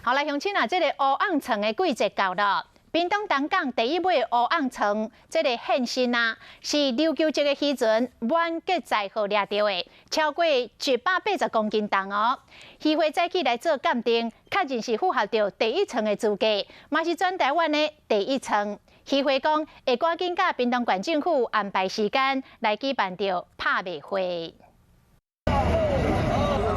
好來，鄉親啊，這个烏甕床的季節到了。屏東東港第一尾烏甕床，這个現身啊，是琉球節的時陣滿吉載號掠著的，超過180公斤重哦。漁會早起來做鑑定，確認是符合著第一床的資格，嘛是全台灣的第一床。漁會講會趕緊佮屏東縣政府安排時間來舉辦著拍賣會。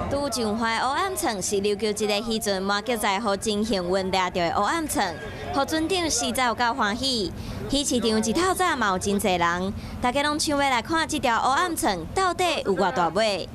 拄上岸的烏甕床是琉球節的時陣，滿吉載號真幸運掠著的烏甕床，予船長實在有夠歡喜。魚市場一透早嘛有真濟人，大家攏搶欲來看這條烏甕床到底有偌大尾。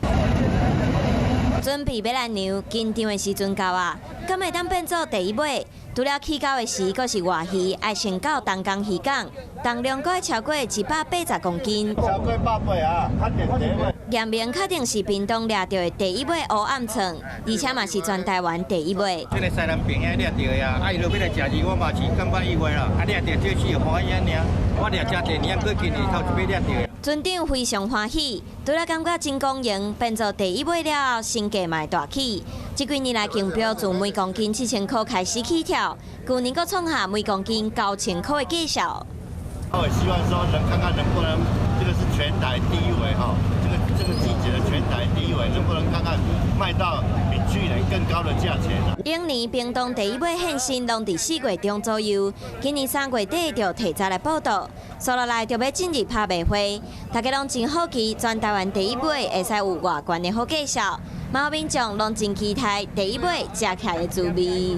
準備欲來量，緊張的時陣到啊，敢會當變做第一尾？除了起鈎的時，閣是外魚，愛先到東港漁港，重量閣會超過180公斤。超過百八啊，確定第一尾。驗明確定是屏東掠著的第一尾烏甕床，而且嘛是全台灣第一尾。這个西南邊遐掠著的啊，啊伊落欲來食魚，我嘛是感覺意外啦。啊掠著這次歡喜按呢，我掠誠濟年，閣今年頭一擺掠著的。船長非常歡喜，除了感覺真光榮，變做第一尾了後，身價嘛會大起。這幾年來競標自每公斤7000塊開始起跳，舊年閣創下每公斤9000塊的價數。我也希望說能看看能不能，這個是全台第一尾哈，這個季節的全台第一尾，能不能看看賣到比去年更高的價錢？往年屏東第一尾現身攏佇4月中左右，今年3月底就提早來報到，紲落來就欲進入拍賣會，大家攏真好奇，全台灣第一尾會使有偌懸的好價數，嘛有民眾攏真期待第一尾食起來的滋味。